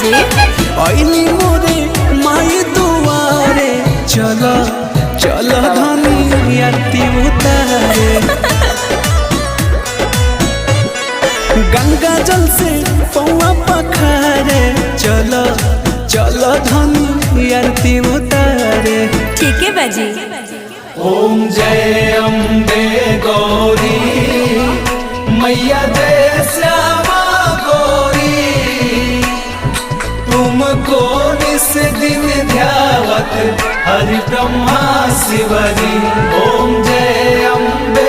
जी। ऐली मोरे माई दुआरे, चल चल धनी आरती उतारे। गंगा जल से पौआ पखारे, चल चल धनी आरती उतारे। ठीक है बाजी। ओम जय अम्बे गौरी मैया, जय श्यामा गौरी। तुमको निस दिन ध्यावत हरि ब्रह्मा शिवजी। ओम जय अम्बे